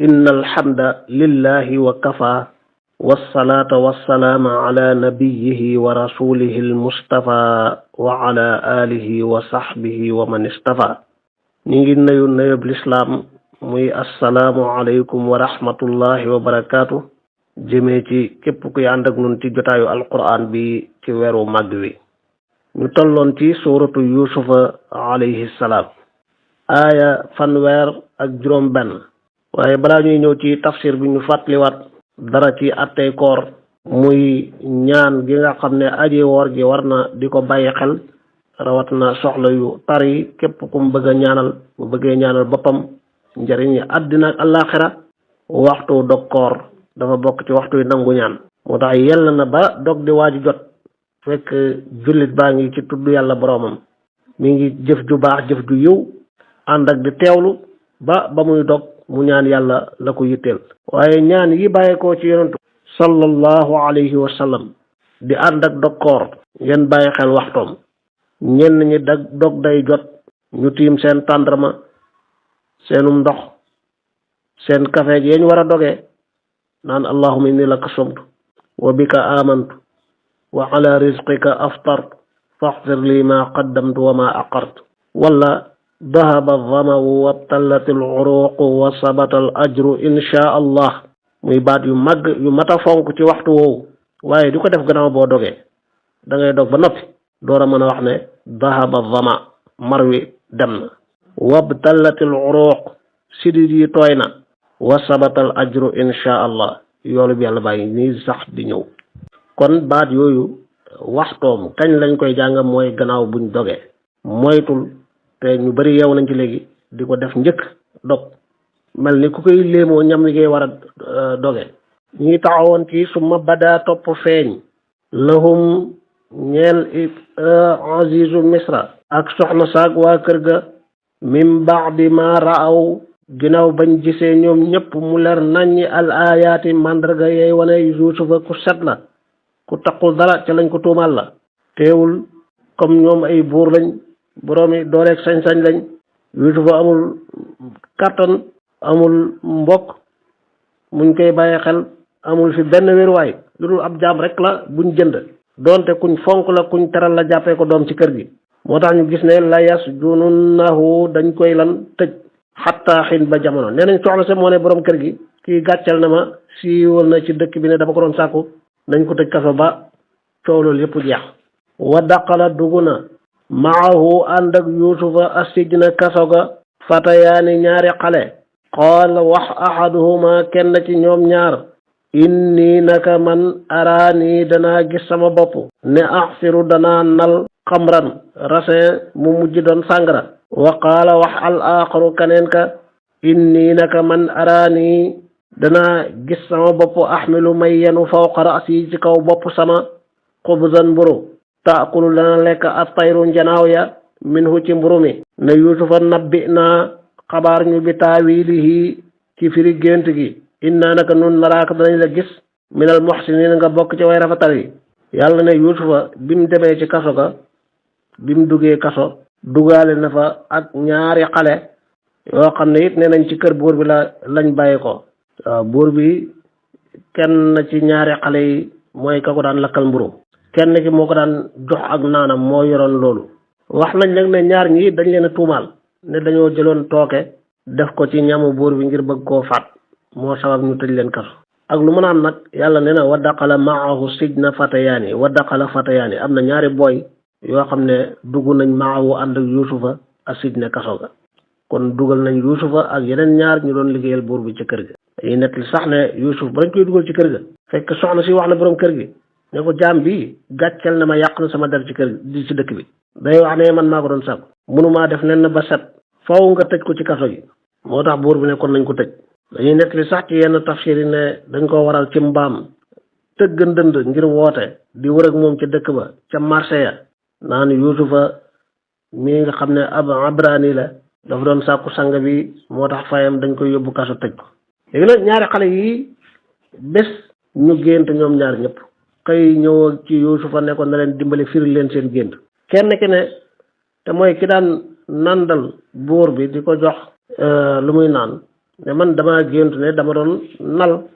إن الحمد لله وكفى والصلاة والسلام على نبيه ورسوله المصطفى وعلى آله وصحبه ومن اصطفى نيجي نيو نيو بالإسلام muy assalaamu aleykum wa rahmatullahi wa barakaatu jëmee ci képp kuy ànd ak nun ci jotaayu alquran bi ci weeru màgg wi ñu tolloon ci suuratu yusufa alayhi salaam aaya fanweer ak juróom benn waaye balaa ñuy ñëw ci tafsir bi ñu fàttaliwaat dara ci attey koor muy ñaan gi nga xam ne aji woor gi war na di ko bàyyi xel rawat na soxla yu tari képp kum bëgg a ñaanal bu bëggee ñaanal boppam njariñ àddina ak àllaaxira waxtu dog koor dafa bokk ci waxtu yi nangu ñaan moo tax yell na ba dog di waaju jot fekk jullit baa ngi ci tudd yàlla boroomam mi ngi jëf ju baax jëf ju yiw ànd ak di teewlu ba muy dog mu ñaan yàlla la ko yitteel waaye ñaan yi bàyyeekoo ci yonentu sallallahu alayhi wa sallam di ànd ak dog koor ngeen bàyyi xel waxtoom ñenn ñi dog day jot ñu tiim seen tàndarma seenum ndox seen kafe gi ñu war a dogee naan allahumma inni laka sumtu wa bika amantu wa ala rizqika aftartu faghfir li ma qaddamtu wa ma aqartu wala dahaba dhamawu wabtallat al uruq wa sabata al ajru insha allah muy baat yu mag yu mata fonk ci waxtu woowu waaye di ko def gannaaw boo dogee da ngay dog ba noppi door a mën a wax ne dahaba dhama mar wi dem na wabtallatil uruq sidit yi tooy na wa sabatal ajru insha allah yoolu bi yàlla bàyyi nii sax di ñëw kon baat yooyu waxtoom kañ lañ koy jàng mooy gannaaw buñ dogee moytul te ñu bari yeew nañ ci léegi di ko def njëkk dog mel ni ku koy léemoo ñam li ngay war a doge ñu ngi taxawoon ci summa bada topp feeñ lahum ñeel azizu misra ak soxna saag waa kër ga min baadi ma raaw ginnaaw bañ gisee ñoom ñëpp mu leer naññi al ayaati mandarga yey wane yusufa ku set la ku taqul dara ca lañ ko tuumal la teewul comme ñoom ay buur lañ boroomi dooleeg sañ-sañ lañ yusufa amul kattan amul mbokk muñ koy bàyyi xel amul fi benn wéruwaay lu dul ab jaam rek la buñ jënd doonte kuñ fonk la kuñ teral la jàppee ko doom ci kër gi moo tax ñu gis ne la yasjununnahu dañ koy lan tëj xatta xin ba jamono nee nañ soxna sa moo ne borom kër gi kii gàccal na ma siiwal na ci dëkk bi ne dama ko doon sàkku nañ ko tëj kaso ba coow loolu yëpp jeex wa daqala dugg na maahu ànd ak yusufa asijna kaso ga fatayaani ñaari xale qaal wax ahaduhuma kenn ci ñoom ñaar inni naka man araani danaa gis sama bopp ne axsiru danaa nal xamran rasin mu mujj doon sàngara wa qaala wax al aaxaru kaneen ka inni naka man araani danaa gis sama bopp axmilu may yenu fawqa rasi ci kaw bopp sama xubzan mburu taakulu dana lekk at tayru njanaaw ya minhu ci mburu mi ne yusufa nabbi naa xabaar ñu bi taawilihi ci firi gént gi inna naka nun naraaka danañ la gis minal muhsinin nga bokk ci way rafetal yi yàlla ne yusufa bi mu demee ci kaso ga bi mu duggee kaso dugaale na fa ak ñaari xale yoo xam ne it nee nañ ci kër buur bi lañ bàyyi ko waaw buur bi kenn ci ñaari xale yi mooy ka ko daan lakkal mburu kenn ki moo ko daan jox ak naanam moo yoroon loolu wax nañ nag ne ñaar ñi dañ leen a tuumaal ne dañoo jëloon tooke def ko ci ñamu buur bi ngir bëgg koo faat moo sabab ñu tëj leen kaso ak lu mën a am nag yàlla nee na wa daqala maahu sijna fatayaani wa daqala fatayaani am na ñaari booy yoo xam ne dugg nañ maahu ànd ak yusufa ak sijna kaso ga kon dugal nañ yusufa ak yeneen ñaar ñu doon liggéeyal buur bi ci kër ga dañuy nekk li sax ne yusuf ba dañ koy dugal ci kër ga fekk soxna si wax na borom kër gi ne ko jaam bi gàcceel na ma yàq na sama der ci kër gi ci dëkk bi day wax ne man maa ko doon sàkku mënumaa def nen ba set faw nga tëj ko ci kaso gi moo tax buur bi ne kon nañ ko tëj dañuy nekk li sax ci yenn tafsir yi ne dañ ko waral ci mbaam tëgg ndënd ngir woote di wër ak moom ci dëkk ba ca marché ya naan yusufa mii nga xam ne ab abrani la dafa doon sàkku sang bi moo tax fayam dañ koy yóbbu kaso tëj ko léegi nag ñaari xale yi bés ñu gént ñoom ñaar ñëpp xëy ñëw ci yusufa ne ko na leen dimbali firi leen seen gént kenn ki ne te mooy ki daan nandal buur bi di ko jox lu muy naan ne man dama gént ne dama doon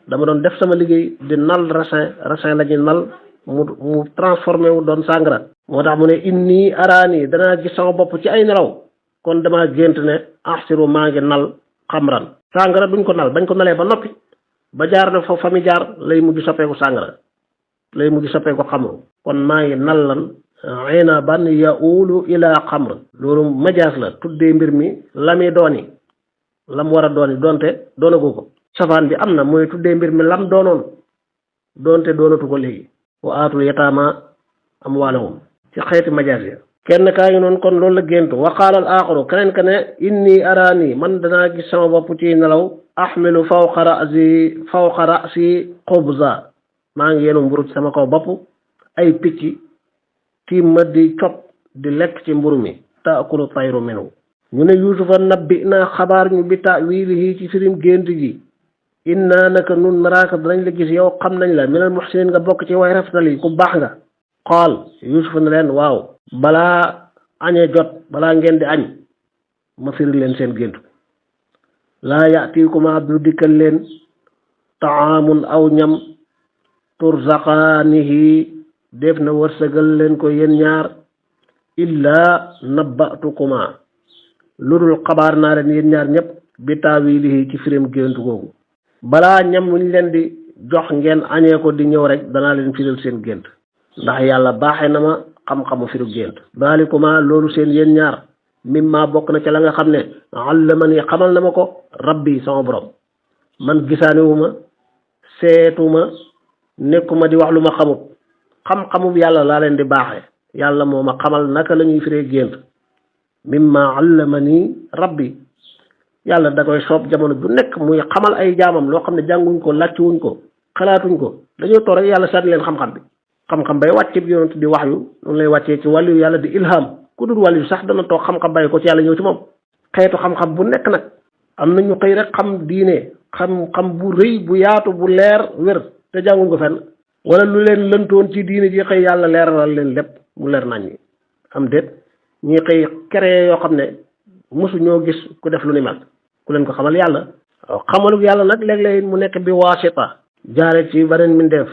dama doon def sama liggéey di nal raisin la ñu nal mu transformé wu doon sàngara moo tax mu ne inni araani danaa gis sama bopp ci ay nelaw kon dama gént ne ahsiru maa ngi nal xamran sàngara duñ ko nal bañ ko nalee ba noppi ba jaar na foofu fa mi jaar lay mujj soppeeku sàngara lay mujj soppeeku xamru kon maa ngi nal lan inaban yaulu ila xamr loolu majaas la tuddee mbir mi la muy dooni lam war a dooni doonte doonagu ko safaan bi am na mooy tuddee mbir mi lam doonoon doonte doonatu ko léegi wa aatul yataama amwaalahum ci xeeti majaas ya kenn kaa ngi noonu kon loolu la géntu wa qaala al aaxaru keneen ka ne inni araani man danaa gis sama bopp ci nelaw axmilu fawqa rasi xubza maa ngi yenu mburu ci sama kaw bopp ay picc tiim ma di cop di lekk ci mburu mi taakulu tayru minu ñu ne yuusufa nabbi naa xabaar ñu bi ta'wiilihi ci firim gént gi inna naka nun naraaka danañ la gis yow xam nañ la minal muhsinin nga bokk ci way rafetal yi ku baax nga qaal yuusufa ne leen waaw balaa añee jot balaa ngeen di añ ma firi leen seen géntu laa ya'tiikuma du dikkal leen taamun aw ñam turzaqaanihi def na wërsëgal leen ko yéen ñaar illaa nabbatukuma lu dul xabaar naa leen yéen ñaar ñëpp bi taawilihi ci firim géntu googu balaa ñam wuñ leen di jox ngeen añee ko di ñëw rek danaa leen firil seen gént ndax yàlla baaxee na ma xam-xamu firu gént daalikuma loolu seen yéen ñaar mimma bokk na ca la nga xam ne allamani xamal na ma ko rabbi sama borom man gisaanewuma seetuma nekkuma di wax lu ma xamut xam-xamub yàlla laa leen di baaxee yàlla moo ma xamal naka la ñuy firee gént mimma allamani rabbi yàlla da koy soob jamono bu nekk muy xamal ay jaamam loo xam ne jànguñ ko làccuwuñ ko xalaatuñ ko dañoo toog rek yàlla sànni leen xam-xam bi xam-xam bay wàcce bi yonent di wax yu noonu lay wàccee ci wàllu yàlla di ilham ku dul wàllu sax dana toog xam-xam bàyyi ko ci yàlla ñëw ci moom xeetu xam-xam bu nekk nag am na ñu xëy rek xam diine xam bu rëy bu yaatu bu leer wér te jànguñ ko fenn wala lu leen lëntoon ci diine ji xëy yàlla leeralal leen lépp mu leer nañ ñi am déet ñi xëy créé yoo xam ne mosu ñoo gis ku def lu ni mel ku leen ko xamal yàlla waaw xamaluk yàlla nag léeg-léeg mu nekk bi waasita jaare ci beneen mindeef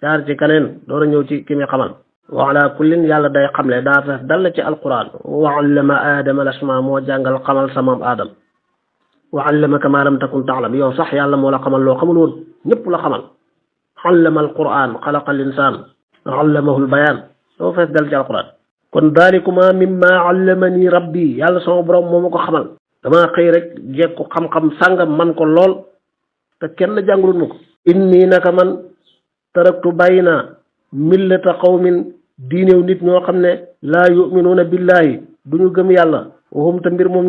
jaar ci keneen door a ñëw ci ki muy xamal wa ala kullin yàlla day xamle daa tax dal ci alquran wa allama aadama lasma moo jàngal xamal sa maam aadam wa allamaka ma lam takun taalam yow sax yàlla moo la xamal loo xamul woon ñëpp la xamal allama alquran xalaqa al insaan allamahu lbayaan soo fees dal ci alquran kon daalikuma mimma allamani rabbi yàlla sama borom moo ma ko xamal damaa xëy rek jekku xam-xam sàngam man ko lool te kenn jàngulul ma ko inni naka man taraktu bàyyi naa millata qawmin diinew nit ñoo xam ne laa yuminuuna billahi duñu gëm yàlla waxum te mbir moom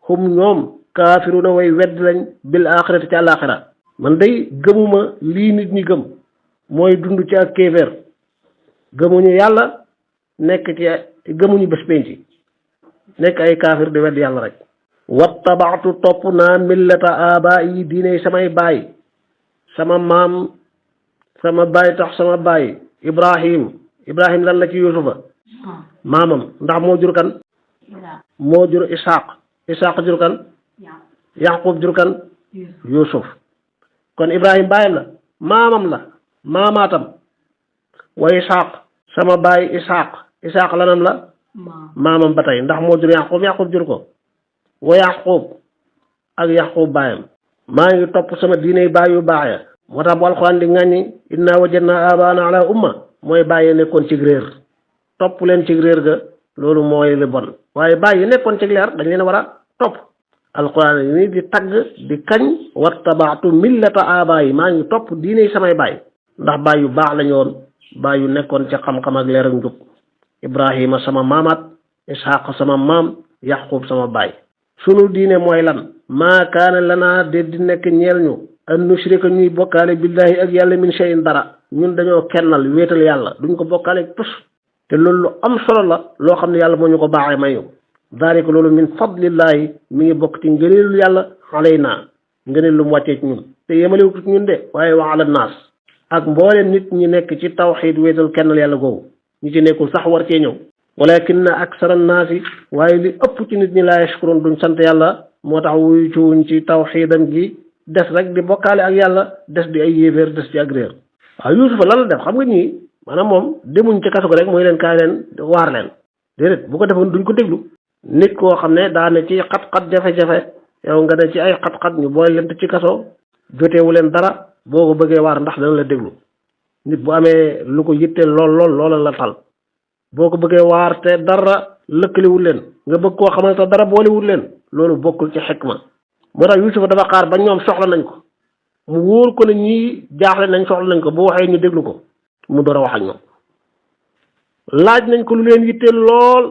ñoom kaafiruna way wedd lañ bil axirati ci àllaaxira man day gëmuma lii nit ñi gëm mooy dund ci ak kéeféer gëmuñu yàlla nekk ci gëmuñu bés penc nekk ay kaafir di wedd yàlla rek wattabaatu topp naa millata aba yi diine samay baay sama maam sama baay tax sama baay ibrahim lan la ci yusufa maamam ndax moo jur kan moo jur ishaq jur kan yaqub jur kan yusuf kon ibrahim baayam la maamam la maamaatam wa ishaq sama baay ishaq lanam la maamam ba tey ndax moo jur yaqub jur ko wa yaqub ak yaqub baayam maa ngi topp sama diine baay yu baax ya moo tax bu alxuraan di ŋàññi inna wajadna abaana ala umma mooy bàyyi nekkoon ci réer topp leen ci réer ga loolu mooy li bon waaye bàyyi nekkoon ci leer dañ leen war a topp alxuraan yi ni di tagg di kañ wattabaatu millata aba yi maa ngi topp diine samay baay ndax baay yu baax lañu woon baay yu nekkoon ca xam-xam ak leer ak njub ibrahima sama maamaat ishaq sama maam yaqub sama baay sunu diine mooy lan maa kaana lanaa de di nekk ñeel ñu an nushrika ñuy bokkaale billahi ak yàlla min shay'in dara ñun dañoo kennal wéetal yàlla duñ ko bokkaale tus te loolu lu am solo la loo xam ne yàlla moo ñu ko baaxee mayu daalika loolu min fadlillahi mi ngi bokk ci ngëneelu yàlla alayna ngëneel lu mu wàccee ci ñun te yemalewut ci ñun de waaye wa ala naas ak mbooleem nit ñi nekk ci tawxiid wéetal kennal yàlla googu ñi ci nekkul sax war cee ñëw walakinna aksara naasi waaye li ëpp ci nit ñi laa yashkuroon duñ sant yàlla moo tax wuyu ci wuñ ci tawxiidam gi des rek di bokkaale ak yàlla des di ay yéeféer des ci ak réer waaw Yuusufa lan la def xam nga ñii maanaam moom demuñ ci kaso ko rek mooy leen kaay leen waar leen déedéet bu ko defoon duñ ko déglu nit koo xam ne daa ne ci xat-xat jafe-jafe yow nga ne ci ay xat-xat ñu boole leen ci kaso joteewu leen dara boo ko bëggee waar ndax dana la déglu nit bu amee lu ko yitteel lool loola la tal boo ko bëggee waar te dara lëkkaliwul leen nga bëgg koo xamal te dara boolewul leen loolu bokkul ci xikma moo tax Yuusufa dafa xaar ba ñoom soxla nañ ko mu wóor ko ne ñii jaaxle nañ soxla nañ ko bu waxee ñu déglu ko mu door a wax ak ñoom laaj nañ ko lu leen yitteel lool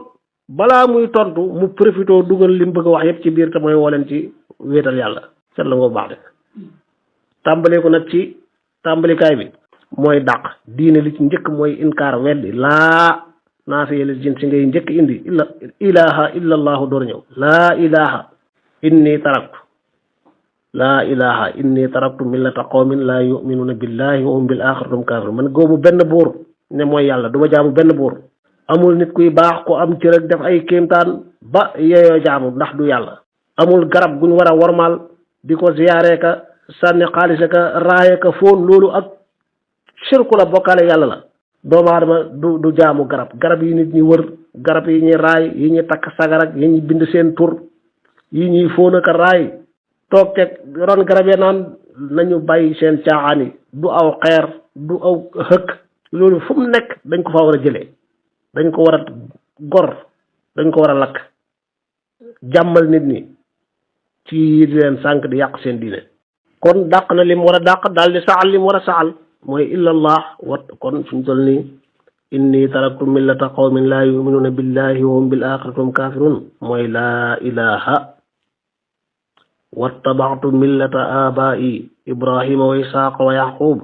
balaa muy tontu mu profité dugal li mu bëgg a wax yépp ci biir te mooy woo leen ci wéetal yàlla seet la nga baax de tàmbalee ko nag ci tàmbalikaay bi mooy dàq diine li ci njëkk mooy inkaar weddi laa naafiya lil jins si ngay njëkk indi ilaha illa allahu door ñëw laa ilaha inni taraktu millata qawmin laa yuminuuna billahi wa hum bil axiratum kafirun man góobu benn buur ne mooy yàlla du ma jaamu benn buur amul nit kuy baax ku am ci rek def ay kéemtaan ba yeeyoo jaamu ndax du yàlla amul garab guñ war a wormaal di ko ziyaaree ka sànni xaalis ka raaye ka fóon loolu ak shirku la bokkaale yàlla la doomu aadama du jaamu garab yi nit ñi wër garab yi ñuy raay yi ñuy takk sagarak yi ñuy bind seen tur yi ñuy fóon aka raay toog teg ron garab yi naan nañu bàyyi seen caaxaan yi du aw xeer du aw xëkk loolu fu mu nekk dañ ko fa war a jëlee dañ ko war a gor dañ ko war a lakk jàmmal nit ñi ci di leen sànq di yàq seen diine kon dàq na lim war a dàq daal di saxal lim war a saxal mooy illallah kon suñ toll nii inni taraktu millata qawmin laa yuminuuna billahi wa hum bil axirati hum kafirun mooy laa ilaha wattabactu millata abai ibrahima wa isaaqa wa yaqub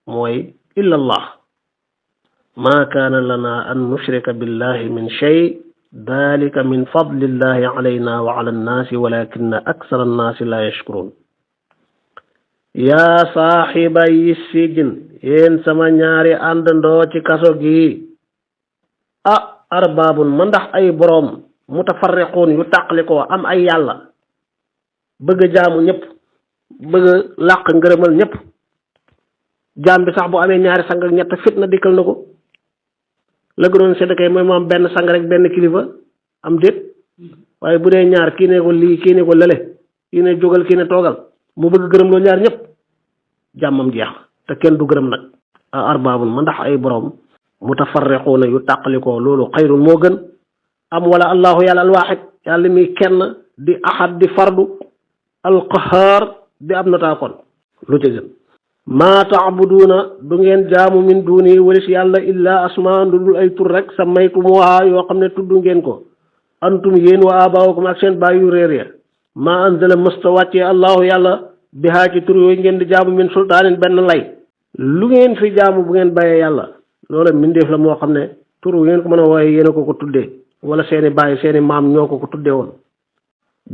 mooy illallah ma kaana lana an nushrika billahi min shay dalika min fadlillahi alayna wa ala annaasi walakina aksara annaasi la yashkurun yaa saaxiba yi sijin yéen sama ñaari àndandoo ci kaso gi arbaabun ma ndax ay boroom mutafarriquun yu tàqalikoo am ay yàlla bëgg a jaamu ñëpp bëgg a làq ngërëmal ñëpp jaam bi sax bu amee ñaari sang ak ñett fitna dikkal na ko la gënoon sedd kay mooy mu am benn sang rek benn kilifa am déet waaye bu dee ñaar kii ne ko lii kii ne ko lële kii ne jógal kii ne toogal mu bëgg gërëm loo ñaar ñëpp jàmmam jeex te kenn du gërëm nag arbaabun ma ndax ay borom mutafarriquuna yu tàqalikoo loolu xayrun moo gën am wala allahu yàlla alwaaxid yàlla mi kenn di ahad di fardu alqahaar di ab notaakoon lu ca gën maa taabuduuna du ngeen jaamu min duuni walis yàlla illaa asmaan lu dul ay tur rek sammaytumuhaa yoo xam ne tudd ngeen ko antum yéen wa abaawukum ak seen baay yu réer ya maa anzala mësta wàccee allahu yàlla bihaa ci tur yooyu ngeen di jaamu min sultaanin benn lay lu ngeen fi jaamu bu ngeen bàyyee yàlla loola mbindeef la moo xam ne tur ngeen ko mën a wooye yéen a ko tuddee wala seeni baay seeni maam ñoo ko tuddee woon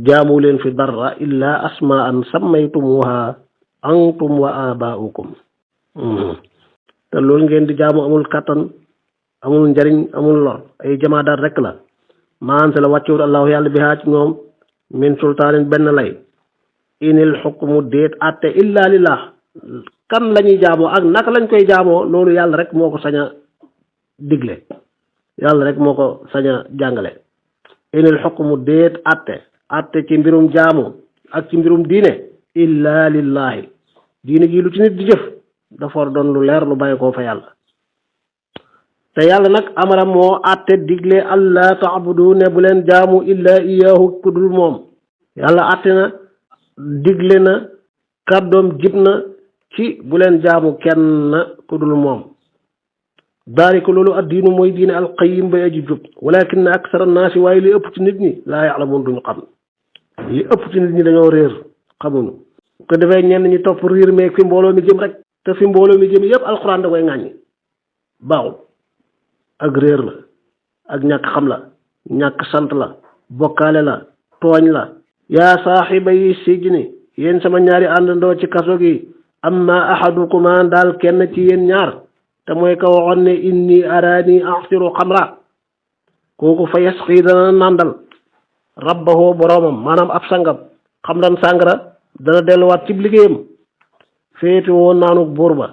jaamu leen fi dara illaa asmaan sammaytumuhaa antum wa abaaukum te loolu ngeen di jaamu amul kattan amul njariñ amul lor ay jamaadaat rek la maante la wàccewut allahu yàlla bi haa ci ñoom min sultaanin benn lay inil xukmu déet atte illa lillah kan la ñuy jaamoo ak naka lañ koy jaamoo loolu yàlla rek moo ko sañ a digle yàlla rek moo ko sañ a jàngale inil xukmu déet atte ci mbirum jaamu ak ci mbirum diine illa lillahi diine ji lu ci nit di jëf dafa war doon lu leer lu bàyyi koo fa yàlla te yàlla nag amara moo atte digle allah taabudu ne bu leen jaamu illa iyaahu ku dul moom yàlla atte na digle na kàddoom jib na ci bu leen jaamu kenn ku dul moom daalika loolu addiinu mooy diine alqayim bay aji jub walakin aksara naasi waaye li ëpp ci nit ñi laa yaalamuun duñu xam li ëpp ci nit ñi dañoo réer xamuñu ko defee ñenn ñi topp riir meeg fi mbooloo mi jëm rek te fi mbooloo mi jëm yépp alxuraan da koy ŋàññi baaxul ak réer la ak ñàkk xam la ñàkk sant la bokkaale la tooñ la yaa saaxiba yi sijni yéen sama ñaari àndandoo ci kaso gi amma ahadukuma daal kenn ci yéen ñaar te mooy ka waxoon ne inni araani asiru xamra kooku fa yasqi dana nàndal rabbahu boroomam maanaam ab sangam xamran sàngara dana delluwaat ci liggéeyam féete woon naanu buur ba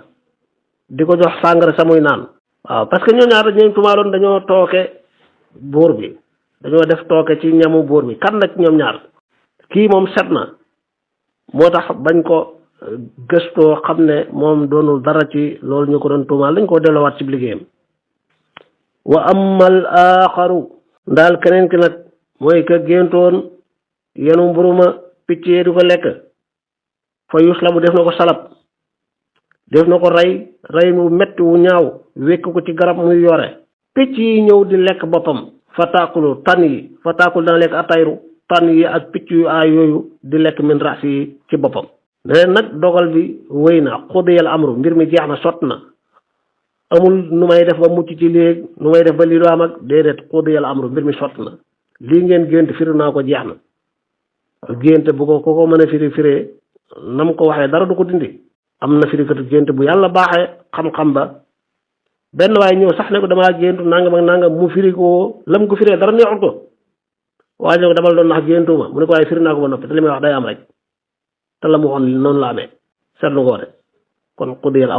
di ko jox sàngara sa muy naan waaw parce que ñoo ñaar ñoom tumaaloon dañoo tooke buur bi dañoo def tooke ci ñamu buur bi kan la ci ñoom ñaar kii moom set na moo tax bañ ko gëstoo xam ne moom doonul dara ci loolu ñu ko doon tuumaal dañ koo delluwaat ci liggéeyam wa amal aaxaru ndaal keneen ki nag mooy ka géntoon yenu mburuma picc yi di ko lekk fa yuslabu def na ko salab def na ko rey wu metti wu ñaaw wékk ko ci garab muy yore picc yi ñëw di lekk boppam fa taakulu tan yi fa taakul dana lekk atayru tan yi ak picc yu aay yooyu di lekk min ras yi ci boppam ne leen nag dogal bi wéy na xudiyal amru mbir mi jeex na sott na amul nu may def ba mucc ci léegi nu may def ba lii doo am ak déedéet xudiyal amru mbir mi sott na lii ngeen gént firi naa ko jeex na gént bu ko mën a firee nam ko waxee dara du ko dindi am na firikatu gént bu yàlla baaxee xam-xam ba benn waaye ñëw sax ne ko damaa géntu nangam ak nangam mu firi ko lam ko firee dara neexul ko waaye ko damal doon nax géntuma mu ne ko waaye firi naa ko ba noppi te li may wax day am rek te la mu waxoon noonu la amee seetlu ko de kon xudiyal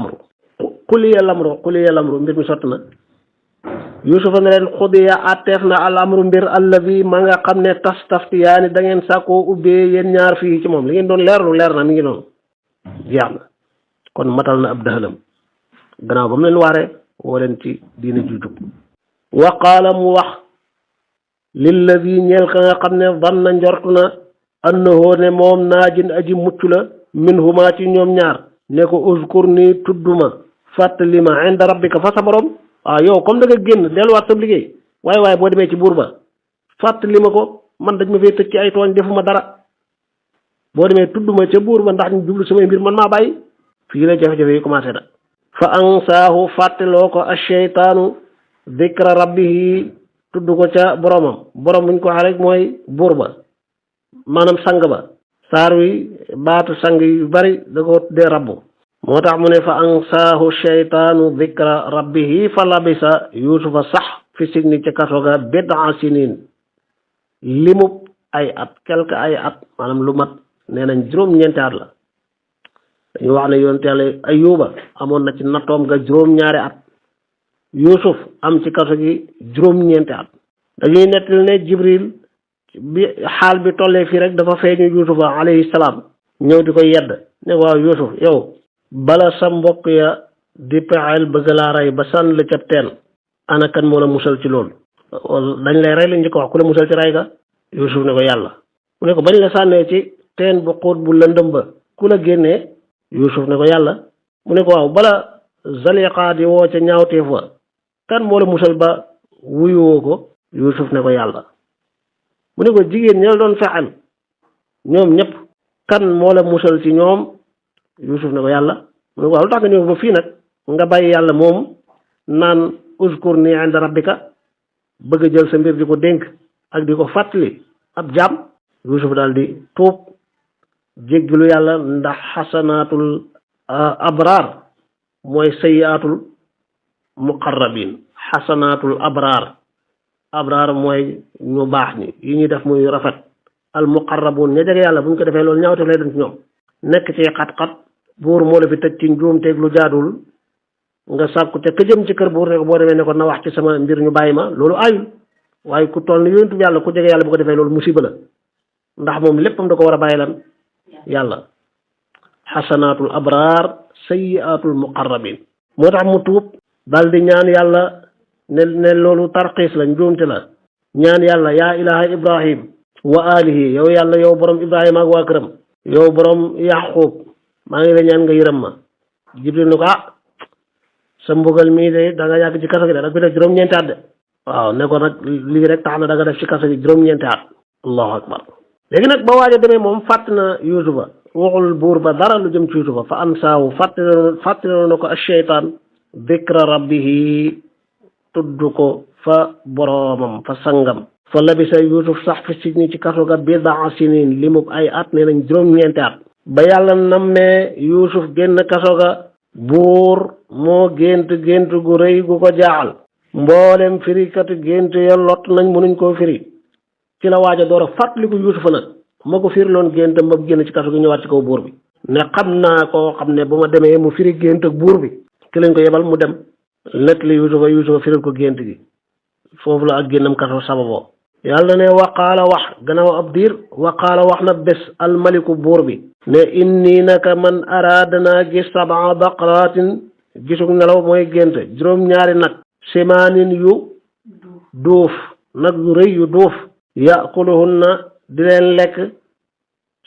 amru mbir mi sott na yusufa ne leen xudiya atteef na al amru mbir allazi ma nga xam ne tastaftiyaani da ngeen sàkkoo ubbee yéen ñaar fii ci moom li ngeen doon leerlu leer na mi ngi noonu jeex na kon matal na ab dëxalam gannaaw ba mu leen waaree woo leen ci diina ju jub wa qaala mu wax lillazi ñeel ka nga xam ne danna njortu na annahu ne moom naajin aji mucc la min huma ci ñoom ñaar ne ko uzkur ni tudduma fàttali ma inda rabbika fa sa borom waaw yow comme da nga génn delluwaat sa liggéey waaye boo demee ci buur ba fàttali ma ko man dañ ma fee tëj ci ay tooñ defuma dara boo demee tudduma ca buur ba ndax ñu jublu samay mbir man maa bàyyi fii la jafe-jafe yi commencé na fa ansaahu fàtteloo ko asheytaanu dikra rabbihi tudd ko ca borom buñ ko waxee rek mooy buur ba maanaam sang ba saar wi baatu sang yu bari da ko tuddee rabbu moo tax mu ne fa ansaahu sheytaanu dikra rabbihi fa labisa yusufa sax fi signi ca kaso ga bid'a sinin limub ay at quelque ay at maanaam lu mat nee nañ juróom-ñeenti at la dañu wax ne yonent Yàlla Ayuba amoon na ci nattoom ga juróom-ñaari at Yusuf am ci kaso gi juróom-ñeenti at dañuy nettali ne Jibril bi xaal bi tollee fii rek dafa feeñu Yusufa alayhi salaam ñëw di ko yedd ne waaw Yusuf yow bala sa mbokk ya di pexeel bëgg laa rey ba sànn la ca teen ana kan moo la musal ci loolu dañ lay rey lañ di ko wax ku la musal ci rey ga Yusuf ne ko yàlla mu ne ko bañ la sànnee ci teen bu xóot bu lëndëm ba ku la génnee Yusuf ne ko yàlla mu ne ko waaw bala Zaliqa di woo ca ñaawteef wa kan moo la musal ba wuyuwoo ko Yusuf ne ko yàlla mu ne ko jigéen ña la doon fexeel ñoom ñëpp kan moo la musal ci ñoom Yusuf ne ko yàlla mu ne ko waaw lu tax nga ñëw ba fii nag nga bàyyi yàlla moom naan uzkur ni inda rabbika bëgg a jël sa mbir di ko dénk ak di ko fàttali ab jaam Yusuf daal di tuub jéggilu yàlla ndax xasanaatul abraar mooy sayyiaatul muqarrabin xasanaatul abraar mooy ñu baax ñi yi ñuy def muy rafet al muqarrabun ña jege yàlla bu ñu ko defee loolu ñaawteef lay dem ci ñoom nekk ci xat-xat buur moo la fi tëj ci njuumteeg lu jaadul nga sàkku te ka jëm ci kër buur ne ko boo demee ne ko na wax ci sama mbir ñu bàyyi ma loolu ayul waaye ku toll ni yonentu yàlla ku jege yàlla bu ko defee loolu musiba la ndax moom léppam da ko war a bàyyi lan yàlla xasanaatul abraar sayyiaatul muqarrabin moo tax mu tuub daal di ñaan yàlla ne loolu tarxiis la njuumte la ñaan yàlla yaa ilaha ibrahim wa alihi yow yàlla yow borom ibrahima ak waa këram yow borom yaqub maa ngi la ñaan nga yërëm ma jibril ne ko sa mbugal mii de da nga yàgg ci kaso gi de da nga fi def juróom-ñeenti at de waaw ne ko nag lii rek tax na da nga def ci kaso gi juróom-ñeenti at allahu akbar léegi nag ba waaj a demee moom fàtt na yusufa waxul buur ba dara lu jëm ci yusufa fa ansaahu fàttali na ko asheytaan dikra rabbihi tudd ko fa boroomam fa sangam fa labisa yusuf sax fi sijni ci kaso ga bid'a sinin limub ay at nee nañ juróom-ñeenti at ba yàlla nammee yusuf génn kaso ga buur moo gént gu rëy gu ko jaaxal mboolem firikatu gént ya lott nañ mënuñ koo firi ci la waaj a door a fàttaliku yusufa nag ma ko firloon géntam ba génn ci kaso gi ñëwaat ci kaw buur bi ne xam naa koo xam ne bu ma demee mu firi gént ak buur bi ki lañ ko yebal mu dem nett li Yuusufa firil ko gént gi foofu la ak génnam kaso sababoo yàlla ne waqaala wax gannaaw ab diir waqaala wax na bés almaliku buur bi ne inni naka man araadana gis sab'a baqaraatin gisug nelaw mooy gént juróom-ñaari nag simaanin yu duuf nag yu rëy yu duuf yaquluhunna di leen lekk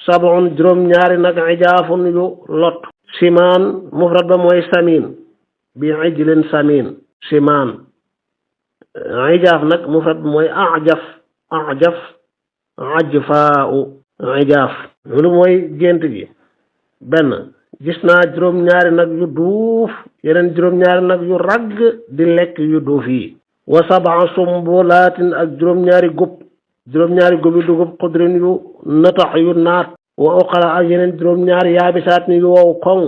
sab'un juróom-ñaari nag ijaafun yu lot simaan mufrad ba mooy samin bi ijlin samin simaan ijaaf nag mufrad ba mooy ajaf ajfaa'u ijaaf loolu mooy gént gi benn gis naa juróom-ñaari nag yu duuf yeneen juróom-ñaari nag yu ragg di lekk yu duuf yi wa sab'a sumbulaatin ak juróom-ñaari gub yu dugub xudrin yu natax yu naat wa uqala ak yeneen juróom-ñaari yaabisaat yu wow koŋ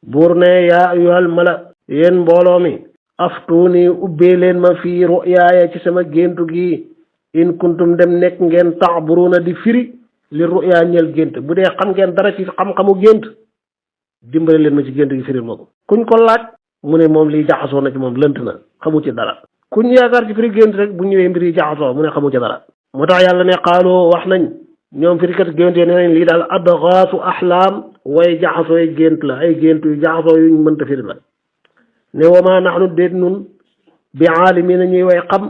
buur ne yaa ayyuhal mala yéen mbooloo mi aftuuni ubbee leen ma fii ruyaaya ci sama géntu gi in kuntum dem nekk ngeen ta'buruna di firi li ruyaa ñeel gént bu dee xam ngeen dara ci xam-xamu gént dimbale leen ma ci gént gi firil ma ko kuñ ko laaj mu ne moom liy jaxasoo na ci moom lënt na xamu ci dara kuñ yaakaar ci firi gént rek bu ñëwee mbir yi jaxasoo mu ne xamu ci dara moo tax yàlla ne xaaloo wax nañ ñoom firikat gént yi ne nañ lii daal adgaasu axlaam way jaxasoo yi gént la ay gént yu jaxasoo yuñ mënta firi la ne wama naxnu déet nun bi aalimiina ñuy way xam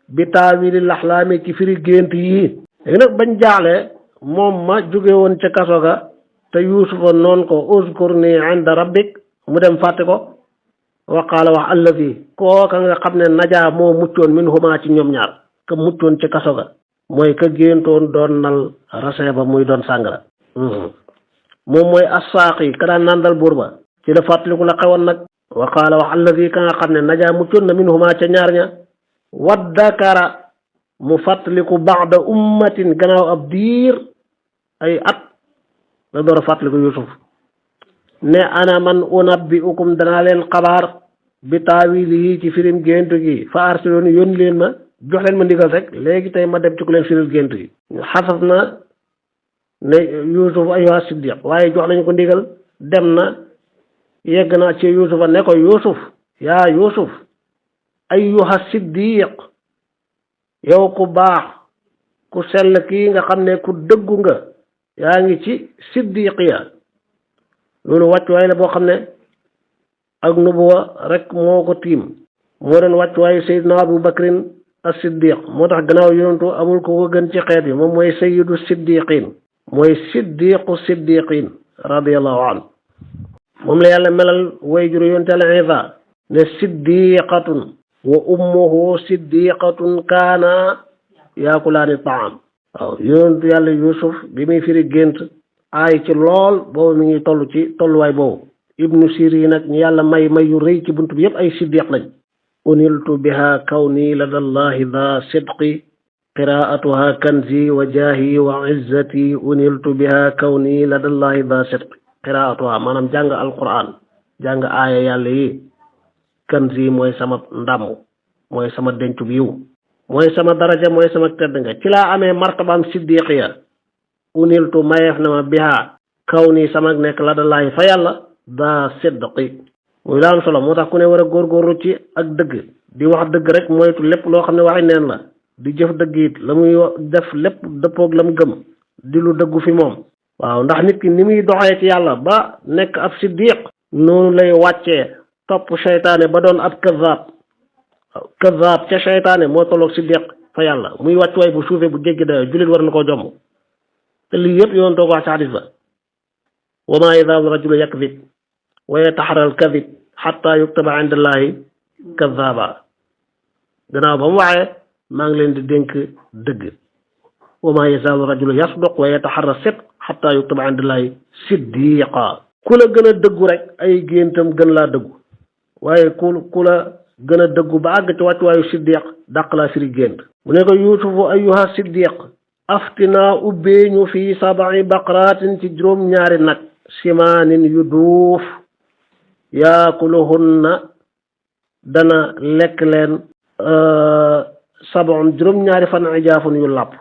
bi taawili laxlaami ci firi gént yii léegi nag bañ jaaxle moom ma jóge woon ca kaso ga te yuusufa noon ko uzkurni inda rabbik mu dem fàtte ko wa qaala wax allazi kooka nga xam ne najaa moo muccoon min huma ci ñoom ñaar ka muccoon ca kaso ga mooy ka géntoon doon nal rasee ba muy doon sàngara moom mooy assaaqi ka daan nandal buur ba ci la fàttaliku la xewoon nag wa qaala wax allazi ka nga xam ne najaa muccoon na min huma ca ñaar ña waddakara mu fàttaliku ba'da ummatin gannaaw ab diir ay at la door a fàttaliku Yuusuf ne ana man unabbi'ukum danaa leen xabaar bi taawilihi ci firim gént gi fa arsiluuni yónni leen ma jox leen ma ndigal rek léegi tey ma dem ci ku leen firil gént gi xasas na ne Yuusuf ayyuha siddiq waaye jox nañu ko ndigal dem na yegg na ci Yuusufa ne ko Yuusuf yaa Yuusuf ayyuha siddiq yow ku baax ku sell kii nga xam ne ku dëggu nga yaa ngi ci siddiqiya loolu wàccuwaay la boo xam ne ak nubuwa rek moo ko tiim moo doon wàccuwaayu Seydina Abu Bakrin as-Siddiq moo tax gannaaw yonentu amul ko ko gën ci xeet bi moom mooy sayyidu siddiqin mooy siddiqin radiyallahu anhu moom la yàlla melal way juru yonte Yàlla Iisaa ne siddiqatun wa ummuhu siddiqatun kaana yaakulaani taam waaw yonentu yàlla Yuusuf bi muy firi gént aay ci lool boobu mi ngi toll ci tolluwaay boobu ibnu Sirin nag ñu yàlla may yu rëy ci bunt bi yëpp ay siddiq lañ uniltu biha kawni ladallahi da sidqi qiraatuha kanzi wa jaahi wa izzati uniltu biha kawni ladallahi da sidqi qiraatuha maanaam jàng alquran jàng aaya yàlla yi kanzi mooy sama ndam mooy sama dencu yiw mooy sama daraja mooy sama tedd nga ci laa amee martabaam siddiqiya uniltu mayeef na ma biha kaw nii sama nekk la dalaay fa yàlla daa sidqi muy la am solo moo tax ku ne war a góorgóorlu ci ak dëgg di wax dëgg rek moytu lépp loo xam ne waxi neen la di jëf dëgg it la muy def lépp dëppoog la mu gëm di lu dëggu fi moom waaw ndax nit ki ni muy doxee ci yàlla ba nekk ab siddiq noonu lay wàccee topp seytaane ba doon ab kazaab ca seytaane moo tolloog siddiq fa yàlla muy wàccuwaay bu suufee bu jéggi dayo jullit war na koo jomm te lii yëpp yoon toog wax ci xadis ba wa maa yazaalu rajulu yakzib wa yataharra al-kadhib xatta yuktaba inda allahi kazaaba gannaaw ba mu waxee maa ngi leen di dénk dëgg wa maa yazaalu rajulu yasduq wa yataharra sidq xatta yuktaba inda allahi siddiqa ku la gën a dëggu rek ay géntam gën laa dëggu waaye ku la gën a dëggu ba àgg ci wàccuwaayu siddiq dàq laa firi gént mu ne ko yuusufu ayyuha siddiq aftinaa ubbee ñu fii sabai baqaraatin ci juróom-ñaari nag simaanin yu duuf yaakuluhunna dana lekk leen sabon juróom-ñaari fan ijaafun yu làpp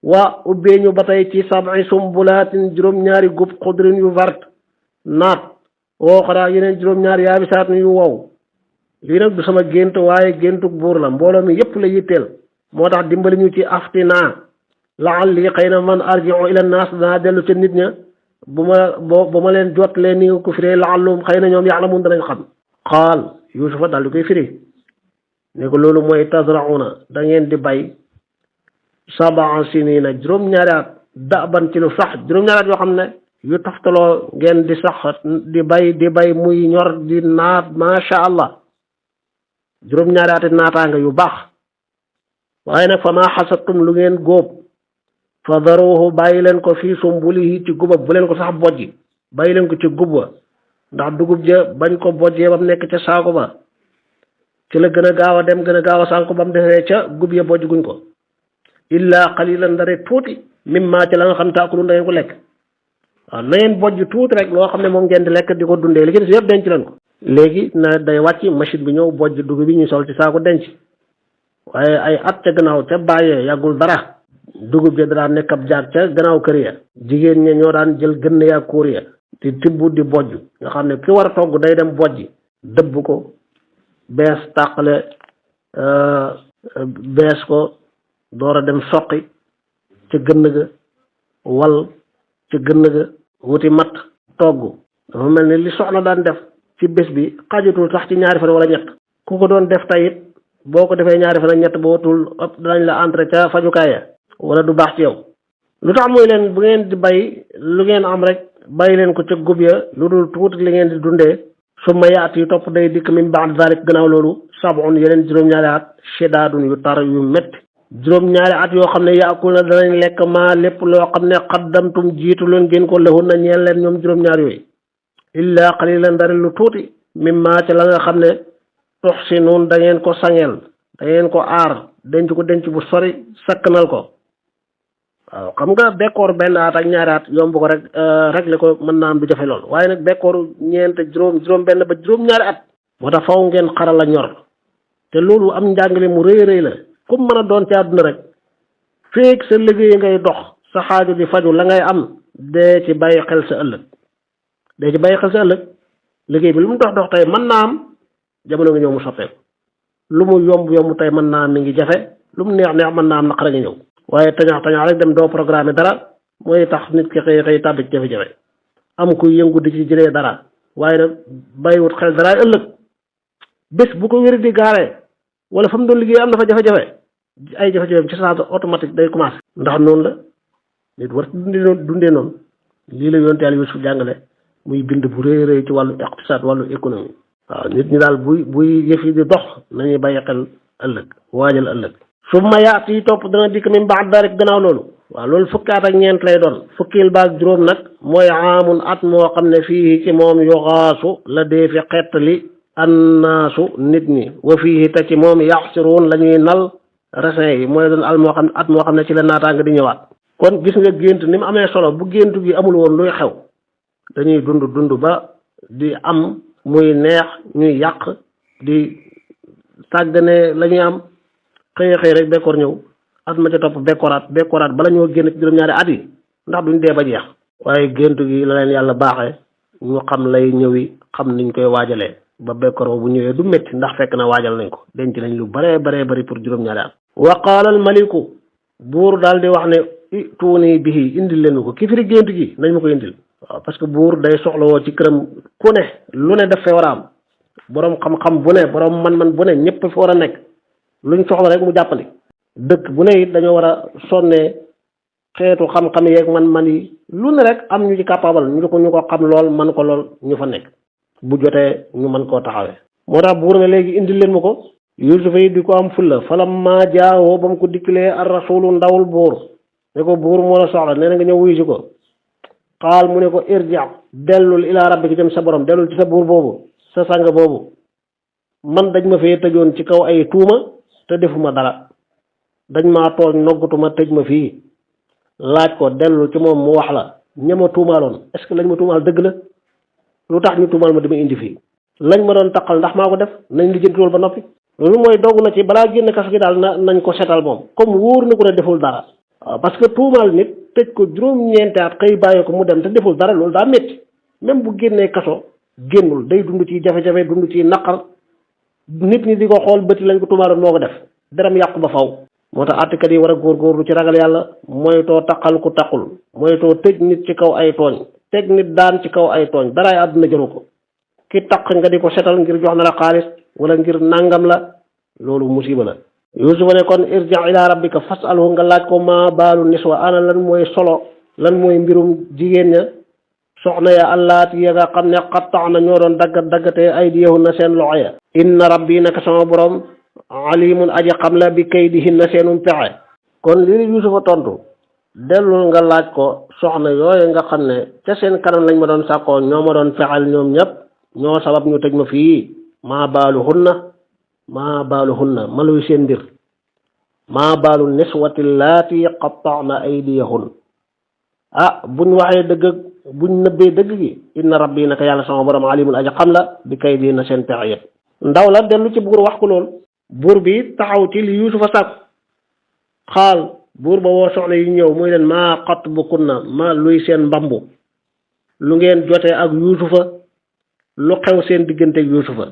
wa ubbee ñu ba tey ci sab'i sumbulaatin juróom-ñaari gub xudrin yu vert naat woo xaraa yeneen juróom-ñaari yaabisaatin yu wow lii nag du sama gént waaye géntu buur la mbooloo mi yépp la yitteel moo tax dimbali ñu ci aftinaa la'alli xëy na man arji'u ila naas danaa dellu ca nit ña bu ma leen jot leen ni nga ko firee la'allahum xëy na ñoom ya'lamun danañ xam qaal yuusufa daal di koy firi ne ko loolu mooy tazra'una da ngeen di bay sab'a sinina juróom-ñaari at daban ci lu sax juróom-ñaari at yoo xam ne yu taftaloo ngeen di sax di bay muy ñor di naat macha allah juróom-ñaari ati naataanga yu baax waaye nag fa maa xasattum lu ngeen góob fa daruhu bàyyi leen ko fii sumbulihi ci gubab bu leen ko sax bojji bàyyi leen ko ci gubba ndax dugub ja bañ ko bojjee ba mu nekk ca saako ba ci la gën a gaaw a dem gën a gaaw a sànku ba mu defee ca gub ya bojj guñ ko illa qalilan ndare tuuti mimma ci la nga xam taakulun da ngeen ko lekk waaw na ngeen bojj tuuti rek loo xam ne moom ngeen di lekk di ko dundee li ci des yëpp denc leen ko léegi na day wàcc machine bi ñëw bojj dugub bi ñu sol ci saako denc waaye ay at ca gannaaw ca bàyyee yàggul dara dugub ja daan nekk ab jaag ca gannaaw kër ya jigéen ña ñoo daan jël gën ya kuur ya di tibb di bojj nga xam ne ki war a togg day dem bojj dëbb ko bees tàqale bees ko door a dem soqi ca gënn ga wal ca gënn ga wuti matt togg dafa mel ni li soxna daan def ci bés bi xajatul sax ci ñaari fan wala ñett ku ko doon def tayit boo ko defee ñaari fan ak ñett ba watul ëpp danañ la entré ca fajukaay ya wala du baax ci yow lu tax mooy leen bu ngeen di bay lu ngeen am rek bàyyi leen ko ca gub ya lu dul tuuti li ngeen di dundee su ma yaat yi topp day dikk min ba'd zalik gannaaw loolu sab'un yeneen juróom-ñaari at shidaadun yu tar yu métti juróom-ñaari at yoo xam ne yaakul na danañ lekk maa lépp loo xam ne xaddamtum jiitu leen ngeen ko lahun na ñeel leen ñoom juróom-ñaar yooyu illa qalilan dari lu tuuti mimma ci la nga xam ne tuxsinuun da ngeen ko sangeel da ngeen ko aar denc ko denc bu sori sakkanal ko waaw xam nga bekkoor benn at ak ñaari at yomb ko rek réglé ko mën naa am du jafe lool waaye nag bekkooru ñeent juróom benn ba juróom-ñaari at moo tax faw ngeen xaral a ñor te loolu am njàngale mu rëy rëy la comme mën a doon ci àdduna rek feek sa liggéey ngay dox sa xaaju di faju la ngay am dee ci bàyyi xel sa ëllëg liggéey bi lu mu dox tey mën naa am jamono nga ñëw mu soppeeku lu mu yomb tey mën naa am mi ngi jafe lu mu neex mën naa am naqara nga ñëw waaye tañax rek dem doo programme dara mooy tax nit ki xëy tàbbi ci jafe-jafe am kuy yëngu di ci jëlee dara waaye nag bàyyiwut xel dara ëllëg bés bu ko wéri di gaaree wala fa mu doon liggéey am na fa jafe-jafe ay jafe-jafe ci saa automatique day commencé ndax noonu la nit war dundee noonu lii la yonte Yàlla Yuusuf jàngale muy bind bu rëy ci wàllu iqtisaad wàllu économie waaw nit ñi daal buy yëf yi di dox nañuy bàyyi xel ëllëg waajal ëllëg summa yaati topp dana dikk min ba'd dalik gannaaw loolu waaw loolu fukki at ak ñeent lay doon fukkil baag juróom nag mooy aamun at moo xam ne fii ci moom yuxaasu la dee fi xettali annaasu nit ñi wa fii te ci moom yaxsiruun la ñuy nal raisin yi mooy doon at moo xam ne ci la naataanga di ñëwaat kon gis nga gént ni mu amee solo bu gént gi amul woon luy xew dañuy dund ba di am muy neex ñuy yàq di sàggane la ñuy am xëy rek bekkoor ñëw at ma ca topp bekkooraat bala ñoo génn ci juróom-ñaari at yi ndax duñ dee ba jeex waaye gént gi la leen yàlla baaxee ñu xam lay ñëwi xam niñ koy waajalee ba bekkoor ba bu ñëwee du métti ndax fekk na waajal nañ ko denc nañ lu baree bari pour juróom-ñaari at wa qaala al maliku buur daal di wax ne tuuni bihi indil leen ko ki firi gént gi nañ ma ko indil waaw parce que buur day soxlawoo ci këram ku ne lu ne def fee war a am boroom xam-xam bu ne boroom man-man bu ne ñëpp fi war a nekk luñ soxla rek mu jàppandi dëkk bu ne it dañoo war a sonnee xeetu xam-xam yeeg man-man yi lu ne rek am ñu ci capable ñu ko xam lool man ko lool ñu fa nekk bu jotee ñu mën koo taxawee moo tax buur ne léegi indil leen ma ko Yuusufa yi di ko am fulla falamma jaawoo ba mu ko dikkalee ar rasulu ndawul buur ne ko buur moo la soxla nee na nga ñëw wuyu si ko xaal mu ne ko irji dellul ilaa rabbika jëm sa borom dellul ci sa buur boobu sa sang boobu man dañ ma fee tëjoon ci kaw ay tuuma te defuma dara dañ maa tooñ noggatuma tëj ma fii laaj ko dellul ci moom mu wax la ñama tuumaaloon est-ce que lañ ma tuumaal dëgg la lu tax ñu tuumaal ma dama indi fii lañ ma doon taqal ndax maa ko def nañ li jëntuwul ba noppi loolu mooy dogg na ci balaa génn kaso gi daal nañ ko setal moom comme wóor na ko ne deful dara parce que tuumaal nit tëj ko juróom-ñeenti at xëy bàyyi ko mu dem te deful dara loolu daa métti même bu génnee kaso génnul day dund ci jafe-jafe dund ci naqar nit ñi di ko xool bëti lañ ko tuumaaloon moo ko def deram yàqu ba faw moo tax àttekat yi war a góorgóorlu ci ragal yàlla moytoo taqal ku taqul moytoo tëj nit ci kaw ay tooñ teg nit daan ci kaw ay tooñ daraay àdduna jaru ko ki taq nga di ko setal ngir jox na la xaalis wala ngir nangam la loolu musiba la yusufa ne kon irji ila rabbika fasalhu nga laaj ko ma baalu niswa ana lan mooy solo lan mooy mbirum jigéen ña soxna ya allaati ya nga xam ne xattax na ñoo doon daggatee aydiyahunna seen loxo ya inna rabbi naka sama borom alimun aji xam la bi kaydihinna seenum pexe kon li yusufa tontu dellul nga laaj ko soxna yooyu nga xam ne ca seen kanam lañ ma doon sàkkoo ñoo ma doon fexel ñoom ñëpp ñoo sabab ñu tëj ma fii maa baaluhunna ma luy seen mbir maa baalu niswati laati qatta'na aydiyahun buñ waxee dëgg buñ nëbbee dëgg gi inna rabbi naka yàlla sama borom alimul aji xam la bi kaydihinna seen pexe yëpp ndaw la dellu ci buur wax ko loolu buur bi taxaw ci li yusufa sàkk xaal buur ba woo soxna yi ñëw muy leen maa xatbukunna ma luy seen mbambu lu ngeen jotee ak yusufa lu xew seen diggante ak yusufa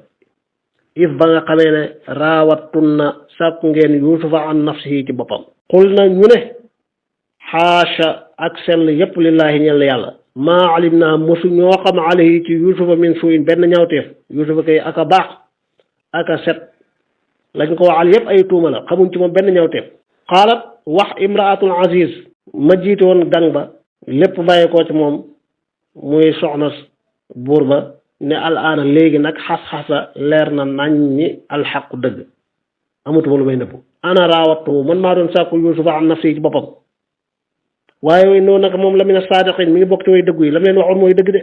if ba nga xamee ne raawattunna sàkku ngeen yusufa an nafsihi ci boppam xul na ñu ne xaasha ak sell yépp lillaahi ñel yàlla maa alim naa mosu ñoo xam alayhi ci yusufa min suuyin benn ñaawteef yusufa kay aka baax aka set lañ ko waxal yépp ay tuuma la xamuñ ci moom benn ñaawteef xaalat wax imraatul aziz ma jiite woon gang ba lépp bàyyi koo ci moom muy soxna buur ba ne al aana léegi nag xas-xasa leer na nañ ñi alxaqu dëgg amatuma lu may nëbbu ana raawattu man maa doon sàkku yusufa an nafsi ci boppam waaye noonu nag moom la mina saadiqin mi ngi bokk ci way dëggu yi la mu leen waxoon mooy dëgg de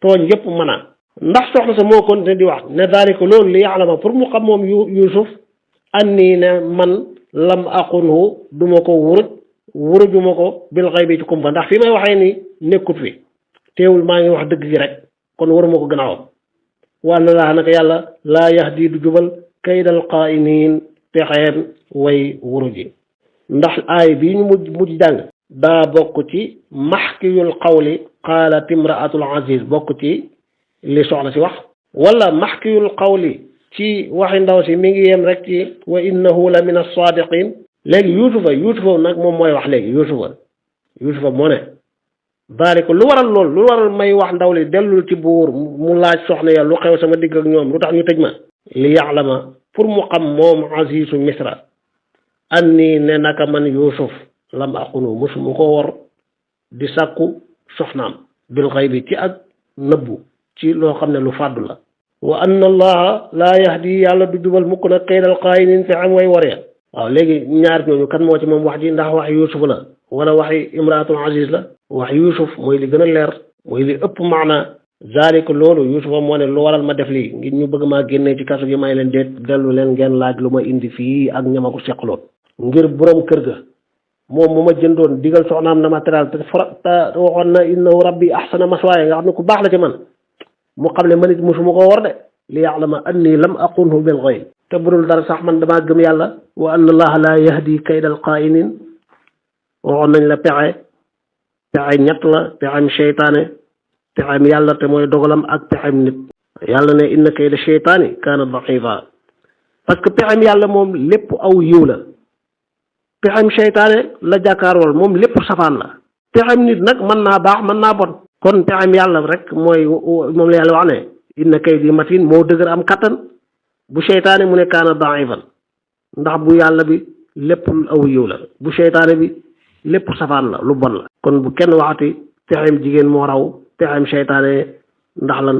tooñ yépp mën a ndax soxna sa moo continué di wax ne daalika loolu li yaalama pour mu xam moom yusuf annii ne man lam aqunhu duma ko wurujuma ko bil xaybi ci kumpa ndax fi may waxee ni nekkut fi teewul maa ngi wax dëgg gi rek kon waruma ko gannaawam wàlla laa naka yàlla laa yahdi du jubal kaydal qaa'iniin pexeem way wuruji ndax aay bii ñu mujj jàng daa bokk ci maxkiyul qawli qaalat imraatul aziz bokk ci li soxna si wax wala maxkiyul qawli ci waxi ndaw si mi ngi yem rek ci wa innahu la min as-saadiqin léegi yusufa nag moom mooy wax léegi yusufa moo ne daalika lu waral lool lu waral may wax ndaw li dellul ci buur mu laaj soxna ya lu xew sama digg ak ñoom lu tax ñu tëj ma li ya'lama pour mu xam moom azizu misra anni ne naka man yusuf lam aqunu musuma ko wor di sàkku soxnaam bil xaybi ci ak nëbbu ci loo xam ne lu fàddu la wa anna allaha laa yahdi yàlla du jubal mukk nag kaydal qaa'iniin fi am way waree waaw léegi ñaar ñooñu kan moo ci moom wax ji ndax wax yusuf la wala waxi imraatul aziz la wax yusuf mooy li gën a leer mooy li ëpp maana zaalika loolu yusufa moo ne lu waral ma def lii ngir ñu bëgg maa génnee ci kaso gi may leen déet dellu leen ngeen laaj lu ma indi fii ak ñama ko seqaloon ngir borom kër ga moom mu ma jëndoon digal soxnaam na ma teral te waxoon na innahu rabbi ahsana maswaaya nga xam ne ku baax la ci man mu xam ne man it mosuma koo war de li ya'lama anni lam aqunhu bil ghayb te budul dara sax man damaa gëm yàlla wa anna allaha la yahdi kaydal qaa'iniin waxoon nañ la pexe ñett la pexem seytaane pexem yàlla te mooy dogalam ak pexem nit yàlla ne inna kayda seytaani kaana da'ifa parce que pexem yàlla moom lépp aw yiw la pexem seytaane la jàkkaarlool moom lépp safaan la pexem nit nag mën naa baax mën naa bon kon pexem yàlla rek mooy moom la yàlla wax ne inna kaydi matin moo dëgër am kattan bu seytaane mu ne kaana da'ifan ndax bu yàlla bi lépp aw yiw la bu seytaane bi lépp safaan la lu bon la kon bu kenn waxati pexem jigéen moo raw pexem seytaane ndax lan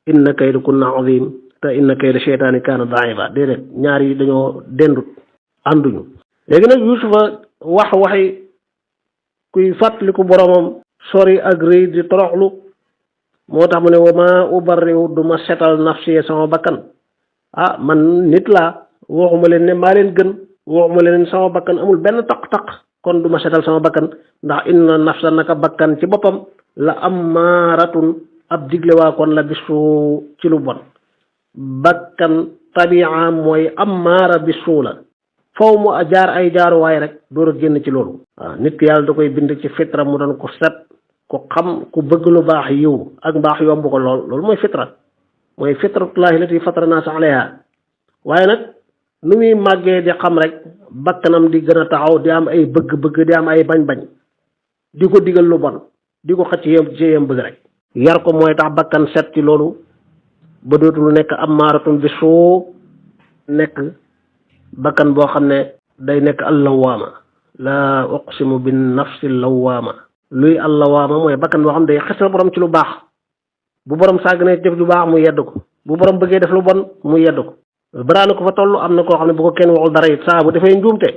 inna kayda kunna azim te inna kayda seytaani kaana da'ifa déedéet ñaar yi dañoo dendut ànduñu léegi nag yusufa waxi kuy fàttaliku boromam sori ak rëy di toroxlu moo tax mu ne wa ma ubarri'u du ma setal nafsi sama bakkan man nit laa waxuma leen ne maa leen gën waxuma leen sama bakkan amul benn taq-taq kon du ma setal sama bakkan ndax inna nafsa naka bakkan ci boppam la ammaaratun ab digle waa kon la bisu ci lu bon bakkan tabi'a mooy ammaara bisu la faw mu jaar ay jaaruwaay rek door a génn ci loolu. waaw nit ki yàlla da koy bind ci fitra mu doon ko set ku xam ku bëgg lu baax yiw ak mbaax yomb ko loolu mooy fitra mooy fitratullahi lati fatara naasa alayha waaye nag nu muy màggee di xam rek bakkanam di gën a taxaw di am ay bëgg-bëgg di am ay bañ-bañ di ko digal lu bon di ko xëcc yem bëgg rek yar ko mooy tax bakkan set ci loolu ba dootul nekk amaaratun bi suu nekk bakkan boo xam ne day nekk allawaama laa uqsimu bin nafsi lawaama luy allawaama mooy bakkan boo xam ne day xesal borom ci lu baax bu borom sàgg ne def lu baax mu yedd ko bu borom bëggee def lu bon mu yedd ko baraana ko fa toll am na koo xam ne bu ko kenn waxul dara it saa bu defee njuumte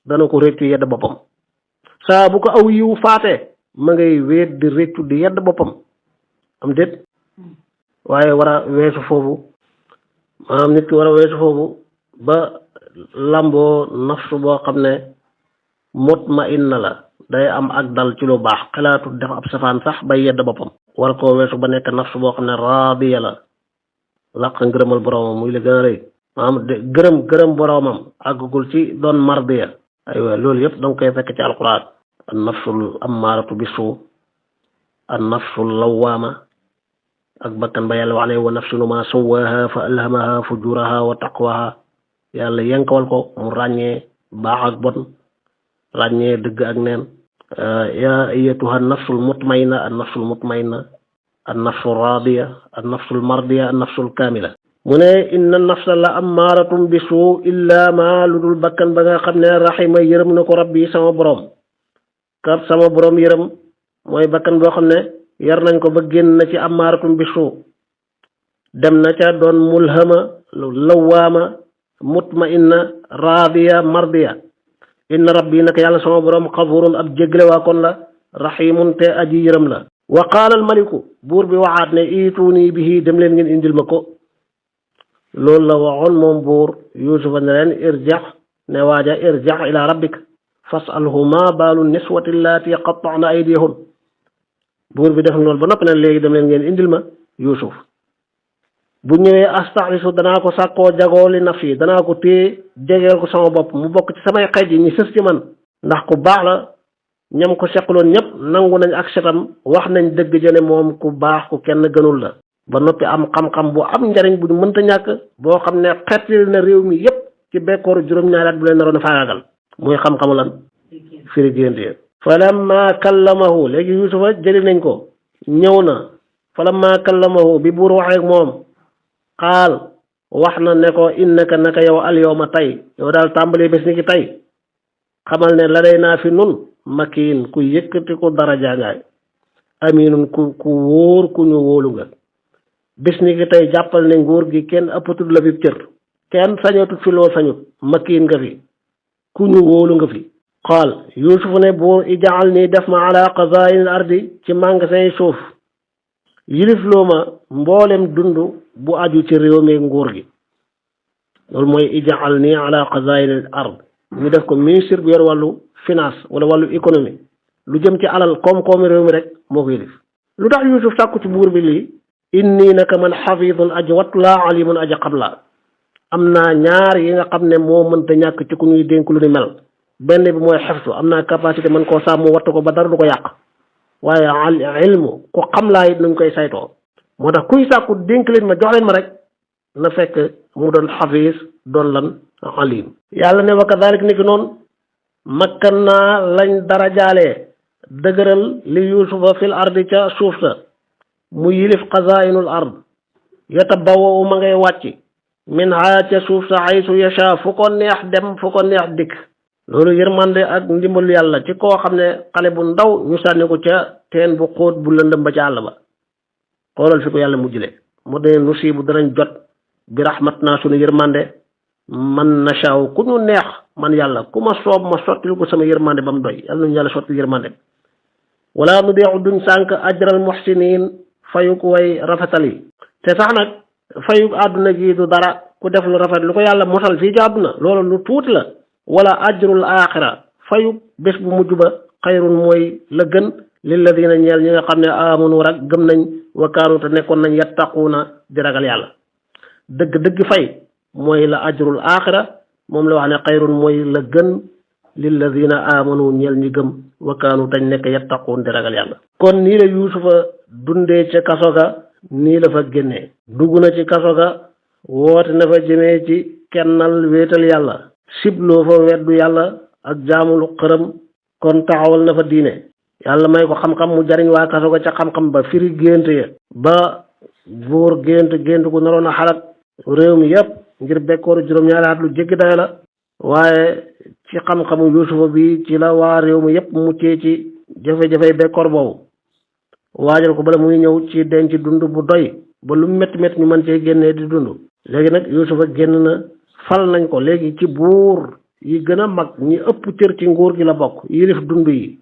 dana ko réccu yedd boppam saa bu ko aw yiw faatee ma ngay wéet di réccu di yedd boppam am déet waaye war a weesu foofu maanaam nit ki war a weesu foofu ba lamboo nafsu boo xam ne mutmainna la day am ak dal ci lu baax xalaatu def ab safaan sax bay yedd boppam war koo weesu ba nekk nafsu boo xam ne raadiya la làq ngërëmal boroomam muy la gën a rëy maanaam gërëm boroomam àggagul ci doon mardiya aywa loolu yëpp danga koy fekk ci alquran an nafsul ammaaratu bi suu an nafsul lawaama ak bakkan ba yàlla wax ne wa nafsin ma sawaaha fa alhamaha fujuraha wa taqwaha yàlla yenkawal ko mu ràññee baax ak bon ràññee dëgg ak neen yaa ayyatuha nafsul mutmainna an nafsul mutmainna an nafsul raadiya an nafsul mardiya an nafsul kaamila mu ne inna nafsa la ammaaratum bi suu illa ma lu dul bakkan ba nga xam ne raxima yërëm na ko rabbi sama borom kat sama borom yërëm mooy bakkan boo xam ne yar nañ ko ba génn na ci ammaaratum bi suu dem na ca doon mulhama lawaama mutmainna raadiya mardiya inna rabbi naka yàlla sama borom xafurun ab jégle waa kon la raximun te aji yërëm la wa qaala al maliku buur bi waxaat ne iituuni bihi dem leen ngeen indil ma ko loolu la waxoon moom buur yusufa ne leen irjax ne waaja irjax ila rabbik fasalhu ma baalu niswati allaati qatta'na aydiyahun buur bi def loolu ba noppi ne léegi dem leen ngeen indil ma yusuf bu ñëwee astaxlisu danaa ko sàkkoo jagoo li naf yi danaa ko téye jegeel ko sama bopp mu bokk ci samay xeej yi ñi sës ci man ndax ku baax la ñam ko seqaloon ñëpp nangu nañ ak setam wax nañ dëgg jëne moom ku baax ku kenn gënul la ba noppi am xam-xam bu am njariñ bu mënta ñàkk boo xam ne xeetil na réew mi yépp ci bekkooru juróom-ñaari at bu leen naroon a faagaagal muy xam-xamu lan firi gént falamma kallamahu léegi yusufa jëli nañ ko ñëw na falamma kallamahu bi buur waxee ak moom xaal wax na ne ko innaka naka yow al yawma tey yow daal tàmbali bés ni ki tey xamal ne la day naa fi nun makiin ku yëkkati ko dara jaangaay aminun ku wóor ku ñu wóolu nga bés ni ki tey jàppal ne nguur gi kenn ëppatul la fi cër kenn sañatut fi loo sañut makiin nga fi ku ñu wóolu nga fi xaal yusufu ne buur ijaal nii def ma ala qazaa'il ardi ci magasin suuf yilif loo ma mboolem dund bu aju ci réew mi nguur gi loolu mooy ijaal nii ala qazaa'il ard ñu def ko ministre bu yor wàllu finance wala wàllu économie lu jëm ci alal koom-koomi réew mi rek moo ko yilif lu tax yusuf sàkku ci buur bi lii inni naka man xafidun aji wattu laa alimun aji xabla am naa ñaar yi nga xam ne moo mënta ñàkk ci ku ñuy dénk lu ni mel benn bi mooy xeftu am naa capacité mën koo sàmm wattu ko ba dara du ko yàq waaye ilmu ku xam laa it nuñ koy saytoo moo tax kuy sàkku dénk leen ma jox leen ma rek na fekk mu doon xafiis doon lan alim yàlla ne wa kadalik ni ki noonu makkan naa lañ dara jaalee dëgëral li yusufa fil ardi ca suuf sa mu yilif xazainul ard yatabawwa'u ma ngay wàcc min ha ca suuf sa haysu yasha fu ko neex dem fu ko neex dikk loolu yërmande ak ndimbal yàlla ci koo xam ne xale bu ndaw ñu sànni ko ca teen bu xóot bu lëndëm ba ca àll ba xoolal fi ko yàlla mujjale mu dee nusibu danañ jot bi rahmat naa sunu yërmande man nashaw ku ñu neex man yàlla ku ma soob ma sottil ko sama yërmande ba mu doy yàlla nañu yàlla sottil yërmande wala nu deexu duñ sànk ajral muhsinin fayuk way rafetal yi te sax nag fayuk àdduna gi du dara ku def lu rafet lu ko yàlla mosal fii ci àdduna loolu lu tuuti la wala ajrul axira fayuk bés bu mujj ba xayrun mooy la gën lilladina ñeel ñi nga xam ne amanu rek gëm nañ wa kaanu te nekkoon nañ yattaquuna di ragal yàlla dëgg fay mooy la ajrul axira moom la wax ne xayrun mooy la gën lilladina amanu ñel ñi gëm wa kaanu tañ nekk yattaquun di ragal yàlla. kon nii la yuusufa dundee ca kaso ga nii la fa génnee dugg na ci kaso ga woote na fa jëmee ci kennal wéetal yàlla sibloo fa weddu yàlla ak jaamulu xërëm kon taxawal na fa diine yàlla may ko xam-xam mu jariñ waa kaso ga ca xam-xam ba firi gént ya ba buur gént gu naroon a xalak réew mi yépp ngir bekkooru juróom-ñaari at lu jéggi dayo la waaye ci xam-xamu yuusufa bi ci la waa réew mi yépp muccee ci jafe-jafey bekkoor boobu waajal ko bala muy ñëw ci denc dund bu doy ba lu métti métti ñu mën cee génnee di dund léegi nag yuusufa génn na fal nañ ko léegi ci buur yi gën a mag ñi ëpp cër ci nguur gi la bokk yilif dund yi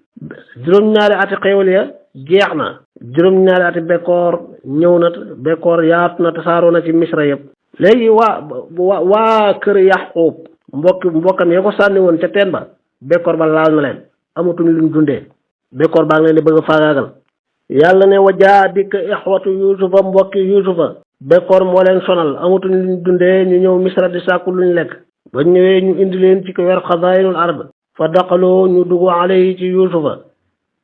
juróom-ñaari ati xéewal ya jeex na juróom-ñaari ati bekkoor ñëw na bekkoor yaatu na tasaaroo na ci misra yëpp léegi waa kër Yaxuub mbokkam ya ko sànni woon ca teen ba bekkoor ba laal na leen amatuñ luñ dundee bekkoor baa ngi leen di bëgg a faagaagal yàlla ne wa jaa dikk ixwatu yuusufa mbokki yuusufa bekkoor moo leen sonal amatuñ luñ dundee ñu ñëw misra di sàkku luñ lekk ba ñëwee ñu indi leen ci ko wer xazaayinul ard fa daqaloo ñu dugg alayhi ci yuusufa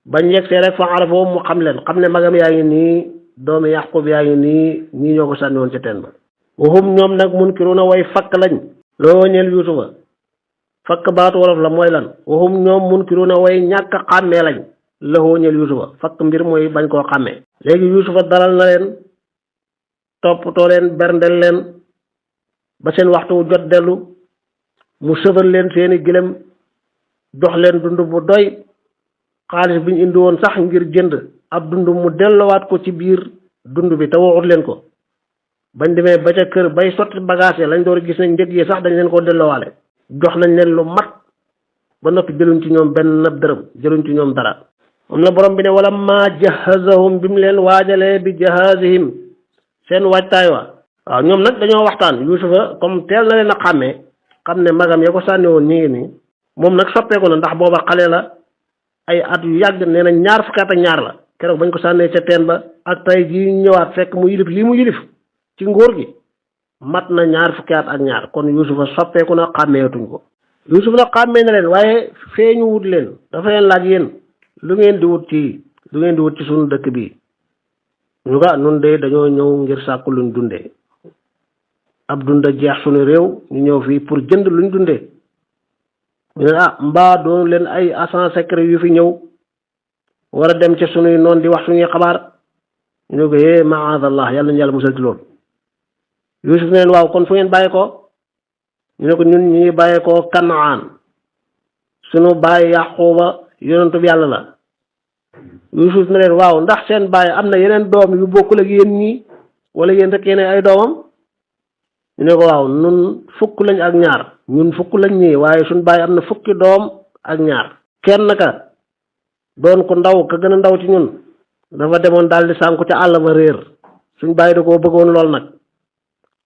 bañ yegsee rek fa arafoo mu xam leen xam ne magam yaa ngi nii doomi Yaxuub yaa ngi nii ñii ñoo ko sànni woon ca teen ba waxum ñoom nag munkiruuna way fakk lañ loo ñeel yuusufa fakk baatu wolof la mooy lan waxum ñoom munkiruuna way ñàkk xàmmee lañ loo ñeel yuusufa fakk mbir mooy bañ koo xàmmee léegi yuusufa dalal na leen toppatoo leen berndel leen ba seen waxtu jot dellu mu sëfal leen seeni gëlëm jox leen dund bu doy xaalis bi ñu indi woon sax ngir jënd ab dund mu dellowaat ko ci biir dund bi te waxut leen ko bañ demee ba ca kër bay sotti bagage lañ door gis nañ njëg yi sax dañ leen koo delloowaale jox nañ leen lu mat ba noppi jëluñ ci ñoom benn dërëm jëluñ ci ñoom dara moom la borom bi ne wala ma jahazahum bi mu leen waajalee bi jahazihim seen waajtaay wa waaw ñoom nag dañoo waxtaan yuusufa comme teel na leen a xàmmee xam ne magam ya ko sànni woon ñi ngi nii moom nag soppeeku na ndax booba xale la ay at yu yàgg nee na 2 fukki at ak 2 la keroog bañ ko sànnee ca teen ba ak tey jii ñëwaat fekk mu yilif lii mu yilif ci ngóor gi mat na 2 fukki at ak 2 kon yuusufa soppeeku na xàmmeetuñ ko yuusufa nag xàmmee na leen waaye feeñu wut leen dafa leen laaj yéen lu ngeen di wut ci suñu dëkk bi ñu nga nun de dañoo ñëw ngir sàkku luñ dundee ab dunda jeex suñu réew ñu ñëw fii pour jënd luñ dundee ñu ne mbaa doon leen ay agent secret yu fi ñëw war a dem ca suñuy noon di wax suñuy xabaar ñu ne ko maadallah yàlla nañu yàlla musal ci loolu Yuusuf ne leen waaw kon fu ngeen bàyyi ko ñu ne ko ñun ñi bàyyi ko Kanaan suñu bàyyi Yaquba yonentu bi yàlla la Yuusuf ne leen waaw ndax seen bàyyi am na yeneen doom yu bokkul ak yéen ñii wala yéen rek yéen ay doomam ñu ne ko waaw nun fukk lañ ak 2 ñun fukk lañ ñii waaye suñ bàyyi am na fukki doom ak 2 kenn ka doon ko ndaw ka gën a ndaw ci ñun dafa demoon daal di sànku ca àll ba réer suñ bàyyi da koo bëggoon lool nag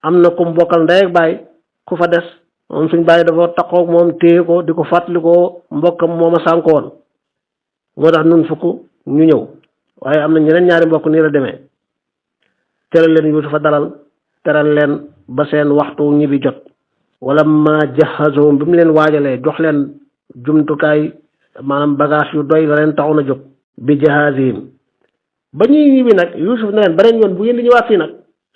am na ku mu bokkal ndey ak bàyyi ku fa des moom suñ bàyyi dafa taxaw moom téye ko di ko fàttalikoo mbokkam moom a sànku woon moo tax nun fukk ñu ñëw waaye am na ñeneen 2 mbokk nii la demee teral leen Yuusufa dalal teral leen ba seen waxtu ñibbi jot wala ma jahazahum bi mu leen waajalee jox leen jumtukaay maanaam bagage yu doy la leen taxu na jóg bi jahazihim ba ñuy ñibbi nag Yuusuf ne leen beneen yoon bu ngeen di ñëwaat fii nag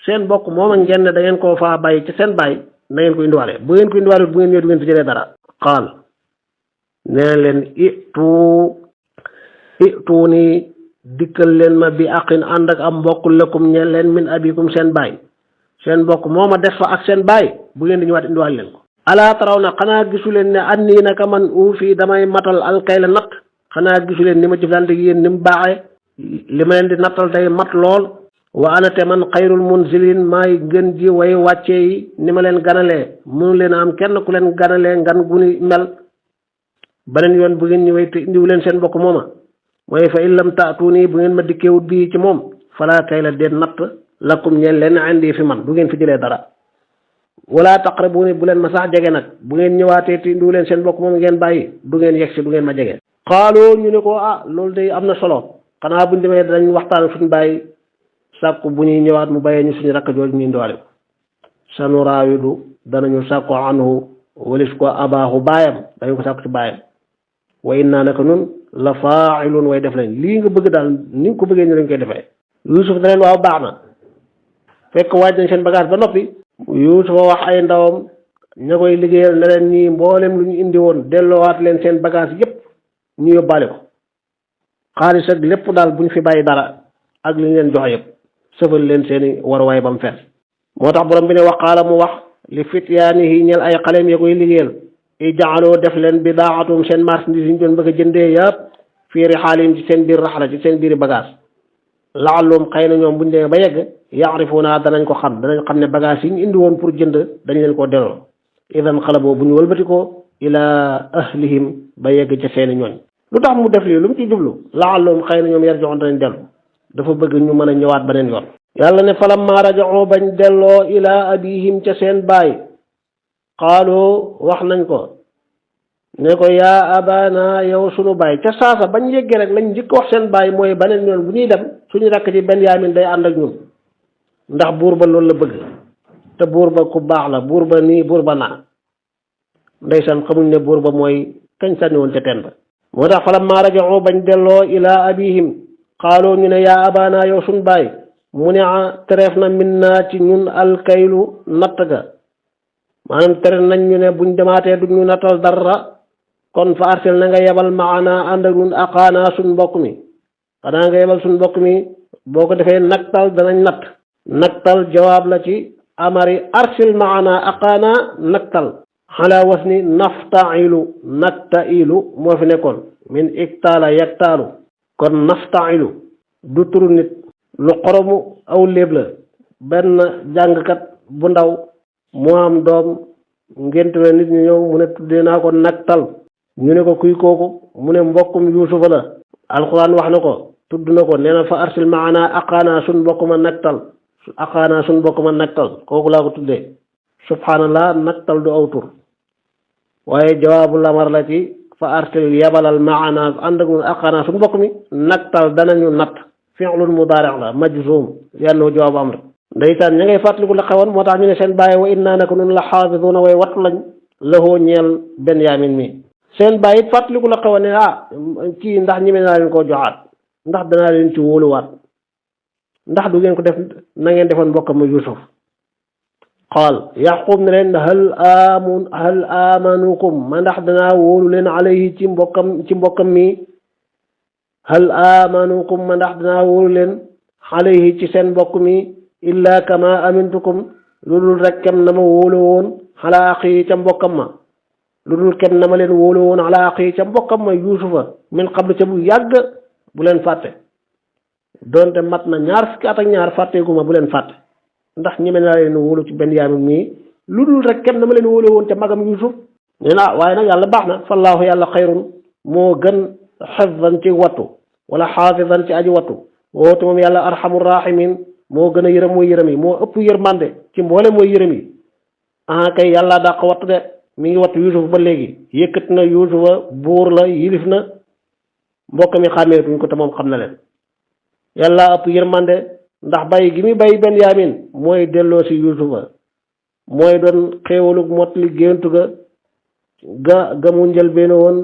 seen bokk moom ak ngeen ne da ngeen koo faa bàyyi ci seen bàyyi na ngeen ko indiwaale bu ngeen ko indiwaale bu ngeen ñëwee du ngeen fi jëlee dara qaal nee leen itu ni dikkal leen ma bi aqin ànd ak am mbokk lakum ñe leen min abikum seen bàyyi seen mbokk moo ma def fa ak seen bàyyi bu ngeen di ñëwaat indiwaale leen ko alaa taraw na xanaa gisu leen ne an nii naka man fii damay matal alkayla natt xanaa gisu leen ni ma jëflante ak yéen ni mu baaxee li ma leen di nattal tey mat lool wa ana te man xayrul munzilin maay gën ji way wàcce yi ni ma leen ganalee mënu leen am kenn ku leen ganalee ngan guni mel beneen yoon bu ngeen ñëwee te indiwu leen seen mbokk mooma mooy fa in lam taatuuni bu ngeen ma dikkeewut bii ci moom falaa kayla deen natt lakum ñeen leen indi fi man du ngeen fi jëlee dara wala taqrabuni bu leen ma sax jege nag bu ngeen ñëwaatee te indiwu leen seen mbokk moom ngeen bàyyi du ngeen yegg si du ngeen ma jege xaaloo ñu ne ko loolu day am na solo xanaa buñ demee dañ waxtaan suñu bàyyi sàkku bu ñuy ñëwaat mu bàyyee ñu suñu rakk jooju ñu indiwaale ko sanuraawidu danañu sàkku anhu walis ko abaahu baayam dañu ko sàkku ci baayam wa innaa naka nun la faa'iluun way def lañ lii nga bëgg daal ni nga ko bëggee ñu lañ koy defee Yuusuf da leen waaw baax na fekk waaj nañ seen bagage ba noppi Yuusufa wax ay ndawam ña koy liggéeyal ne leen ñii mboolem lu ñu indi woon delloowaat leen seen bagage yépp ñu yóbbaale ko xaalis ak lépp daal bu ñu fi bàyyi dara ak li ñu leen joxe yépp sëfal leen seeni waruwaay ba mu fees moo tax borom bi ne waqaala mu wax li fityaanihi ñel ay xaleem ya koy liggéeyal i jaaloo def leen bidaatum seen marchandise yi ñu doon bëgg a jëndee yëpp fii rixaalihim ci seen biir raxla ci seen biiri bagage laallum xëy na ñoom buñ demee ba yegg yaarifuuna danañ ko xam ne bagage yi ñu indi woon pour jënd dañ leen koo delloo idan xalaboo bu ñu wëlbatikoo ila ahlihim ba yegg ca seeni ñooñ lu tax mu def lii lu mu ci jublu laallum xëy na ñoom yarjoxoon danañ dellu dafa bëgg ñu mën a ñëwaat beneen yoon yàlla ne falamma rajaxoo bañ delloo ila abihim ca seen baay xaaloo wax nañ ko ne ko yaa abana yow sunu baay ca saasa bañ yeggee rek lañ njëkk wax seen baay mooy beneen yoon bu ñuy dem suñu rakk ci Benyamin day ànd ak ñun ndax buur ba loolu la bëgg te buur ba ku baax la buur ba nii buur ba naa ndeysaan xamuñ ne buur ba mooy kañ sànni woon ca teen ba moo tax falamma rajaxoo bañ delloo ila abihim xaaloo ñu ne yaa abana yow sunu baay mu ne tereef na min naa ci ñun alkaylu natt ga maanaam tere nañ ñu ne buñ demaatee duñ ñu nattal dara kon fa arsil na nga yebal maana ànd ak ñun aqaana suñ mbokk mi xanaa nga yebal suñ mbokk mi boo ko defee naktal danañ natt naktal jawaab la ci amari arsil maana aqaana naktal xalaa wasni naftailu naktailu moo fi nekkoon min iktaala yaktaalu kon naftailu du turu nit lu xoromu aw léeb la benn jàngkat bu ndaw moo am doom ngénte la nit ñu ñëw mu ne tuddee naa ko naktal ñu ne ko kuy kooku mu ne mbokkum yuusufa la alquran wax na ko tudd na ko nee na fa arsil maana aqaana sun mbokk ma naktal aqaana sun mbokk ma naktal kooku laa ko tuddee subhanallah naktal du aw tur waaye jawaabu lamar la ci fa arsil yabalal maana ànd ak ñun aqaana sun mbokk mi naktal danañu natt fi'lun mudaari' la majzum yannu jawaabu amr ndeysaan ña ngay fàttaliku la xewoon moo tax ñu ne seen bàyyi wa innaa naka nun la xaafiduuna way wattu lañ lahoo ñeel Benyamin mi seen bàyyi it fàttaliku la xewoon ne kii ndax ñeme naa leen koo joxaat ndax danaa leen ci wóoluwaat ndax du ngeen ko def na ngeen defoon mbokkam ma Yuusuf qaal Yaqub ne leen hal amanukum ma ndax danaa wóolu leen alayhi ci mbokkam mi hal amanukum ma ndax danaa wóolu leen alayhi ci seen mbokk mi illa kama amintukum lu dul rek kem na ma wóolu woon xalaa axi ca mbokkam ma lu dul kem na ma leen wóolu woon xalaa axi ca mbokkam ma Yuusufa min qablu ca bu yàgg bu leen fàtte doonte mat na ñaar fukki at ak ñaar fàtteeguma bu leen fàtte ndax ñeme naa leen wóolu ci Benyamin mii lu dul rek kem na ma leen wóolu woon ca magam Yuusuf nee na waaye nag yàlla baax na fallaahu yàlla xayrun moo gën xifdan ci wattu wala xaafidan ci aji wattu wootu moom yàlla arhamur rahimin moo gën a yërëm mooy yërëm yi moo ëpp yërmande ci mboole mooy yërëm yi kay yàlla dàq wattu de mi ngi wattu Yuusuf ba léegi yëkkat na Yuusufa buur la yilif na mbokk mi xàmmeetuñ ko te moom xam na leen yàlla ëpp yërmande ndax bàyyi gi muy bàyyi Benyamin mooy delloo si Yuusufa mooy doon xéewalug mottali géntu ga mu njëlbéen woon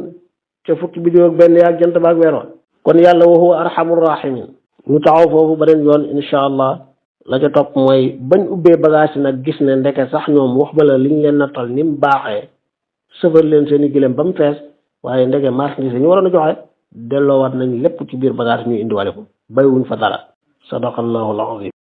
ca fukki biddiw ak benn yaag jant baag weer wa kon yàlla wa huwa arhamur rahimin ñu taxaw foofu beneen yoon insha allah la ca topp mooy bañ ubbee bagage yi nag gis ne ndeke sax ñoom wax ba la liñ leen nattal ni mu baaxee sëfal leen seen i gëlëm ba mu fees waaye ndeke marchandise ñu waroon a joxe delloowaat nañ lépp ci biir bagage ñu indiwale ko bàyyiwuñ fa dara sadaqallahu al-azim